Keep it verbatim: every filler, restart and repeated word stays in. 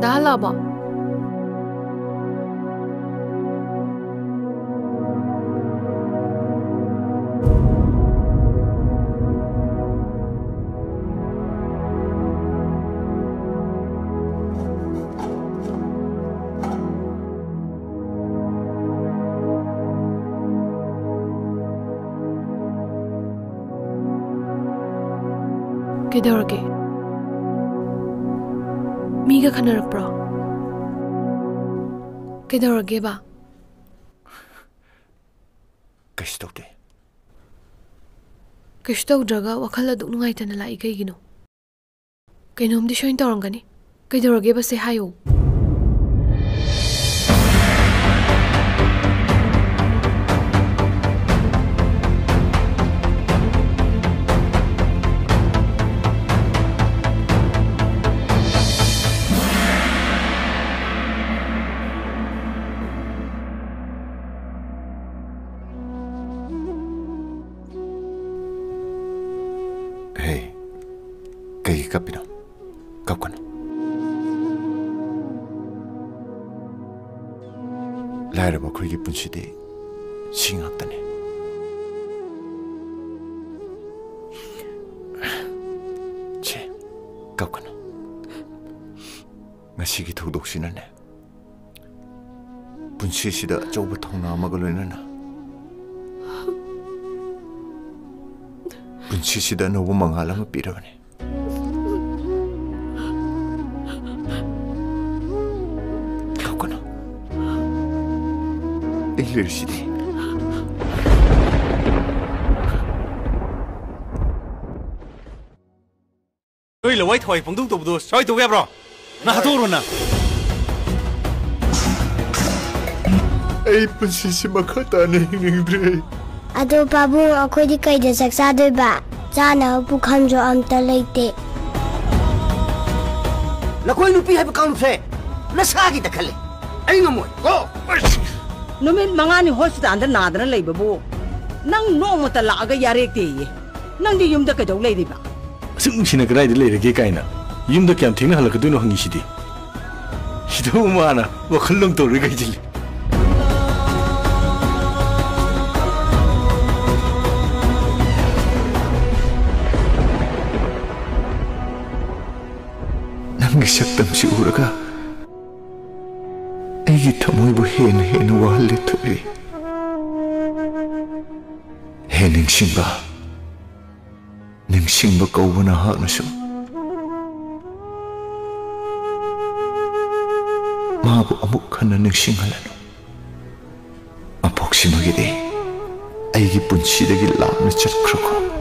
ꯇꯥꯍꯜꯂꯛꯑꯕꯣ? ꯀꯩꯗꯧꯔꯒꯦ? ꯃꯤꯒ ꯈꯟꯅꯔꯛꯄ꯭ꯔꯣ? ꯀꯩꯗꯧꯔꯒꯦꯕ? ꯀꯩꯁꯨ ꯇꯧꯗꯦ꯫ ꯀꯩꯁꯨ ꯇꯧꯗ꯭ꯔꯒ ꯋꯥꯈꯜ ꯑꯗꯨꯛ ꯅꯨꯡꯉꯥꯏꯇꯅ ꯂꯥꯛꯏ ꯀꯩꯒꯤꯅꯣ? ꯀꯩꯅꯣꯝꯗꯤ ꯁꯣꯏꯅ ꯇꯧꯔꯝꯒꯅꯤ꯫ ꯀꯩꯗꯧꯔꯒꯦꯕ ꯁꯦ ꯍꯥꯏꯌꯨ꯫ ꯍꯦ, ꯀꯩꯒꯤ ꯀꯞꯄꯤꯅꯣ? ꯀꯞꯀꯅꯨ꯫ ꯂꯥꯏꯔꯕ ꯑꯩꯈꯣꯏꯒꯤ ꯄꯨꯟꯁꯤꯗꯤ ꯁꯤ ꯉꯥꯛꯇꯅꯤ꯫ ꯁꯦ, ꯀꯞꯀꯅꯨ꯫ ꯉꯁꯤꯒꯤ ꯊꯧꯗꯣꯛꯁꯤꯅꯅꯦ, ꯄꯨꯟꯁꯤꯁꯤꯗ ꯑꯆꯧꯕ ꯊꯧꯅꯥ ꯑꯃꯒ ꯂꯣꯏꯅꯅ ꯄꯨꯟꯁꯤꯁꯤꯗ ꯑꯅꯧꯕ ꯃꯉꯥꯜ ꯑꯃ ꯄꯤꯔꯕꯅꯤ꯫ ꯀꯞꯀꯅꯨ꯫ ꯑꯩ ꯂꯩꯔꯤꯁꯤꯗꯤ꯫ ꯅꯣꯏ ꯂꯋꯥꯏ ꯊꯋꯥꯏ ꯐꯣꯡꯗꯣꯛ ꯇꯧꯕꯗꯣ ꯁ꯭ꯋꯥꯏ ꯇꯧꯕ ꯌꯥꯕ꯭ꯔꯣ? ꯅꯪ ꯍꯥꯠꯇꯣꯛꯎꯔꯣ ꯅꯪ꯫ ꯑꯩ ꯄꯨꯟꯁꯤꯁꯤ ꯃꯈꯥ ꯇꯥꯅ ꯍꯤꯡꯅꯤꯡꯗ꯭ꯔꯦ꯫ ꯑꯗꯣ ꯄꯥꯕꯨꯡ, ꯑꯩꯈꯣꯏꯗꯤ ꯀꯩꯗ ꯆꯥꯛ ꯆꯥꯗꯣꯏꯕ? ꯆꯥꯅꯕ ꯄꯨꯈꯝꯁꯨ ꯑꯝꯇ ꯂꯩꯇꯦ꯫ ꯅꯈꯣꯏ ꯅꯨꯄꯤ ꯍꯥꯏꯕ ꯀꯥꯡꯂꯨꯞꯁꯦ ꯅꯁꯥꯒꯤꯗ ꯈꯜꯂꯦ꯫ ꯑꯩ ꯉꯝꯃꯣꯏ꯫ ꯀꯣ! ꯅꯨꯃꯤꯠ ꯃꯉꯥꯅꯤ ꯍꯣꯁꯄꯤꯇꯥꯜꯗ ꯅꯥꯗꯅ ꯂꯩꯕꯕꯨ ꯅꯪ ꯅꯣꯡꯃꯇ ꯂꯥꯛꯑꯒ ꯌꯥꯔꯦꯛꯇꯦꯌꯦ꯫ ꯅꯪꯗꯤ ꯌꯨꯝꯗ ꯀꯩꯗꯧ ꯂꯩꯔꯤꯕ? ꯑꯁꯨꯛ ꯅꯨꯡꯁꯤꯅ ꯀꯗꯥꯏꯗ ꯂꯩꯔꯒꯦ ꯀꯥꯏꯅ ꯌꯨꯝꯗ ꯀꯌꯥꯝ ꯊꯦꯡꯅ ꯍꯜꯂꯛꯀꯗꯣꯏꯅꯣ ꯍꯪꯉꯤꯁꯤꯗꯤ꯫ ꯁꯤꯗꯕꯨ ꯃꯥꯅ ꯋꯥꯈꯜ ꯂꯣꯝ ꯇꯧꯔꯤ ꯀꯩꯁꯤꯜꯂꯤ꯫ ꯅꯪꯒꯤ ꯁꯛꯇꯝꯁꯤ ꯎꯔꯒ ꯑꯩꯒꯤ ꯊꯃꯣꯏꯕꯨ ꯍꯦꯟꯅ ꯍꯦꯟꯅ ꯋꯥꯍꯜꯂꯦ ꯊꯣꯏꯕꯤ꯫ ꯍꯦ ꯅꯤꯡꯁꯤꯡꯕ, ꯅꯤꯡꯁꯤꯡꯕ ꯀꯧꯕ ꯅꯍꯥꯛꯅꯁꯨ ꯃꯥꯕꯨ ꯑꯃꯨꯛ ꯍꯟꯅ ꯅꯤꯡꯁꯤꯡꯍꯜꯂꯅꯨ꯫ ꯃꯄꯣꯛꯁꯤꯃꯒꯤꯗꯤ ꯑꯩꯒꯤ ꯄꯨꯟꯁꯤꯗꯒꯤ ꯂꯥꯞꯅ ꯆꯠꯈ꯭ꯔꯣꯀꯣ꯫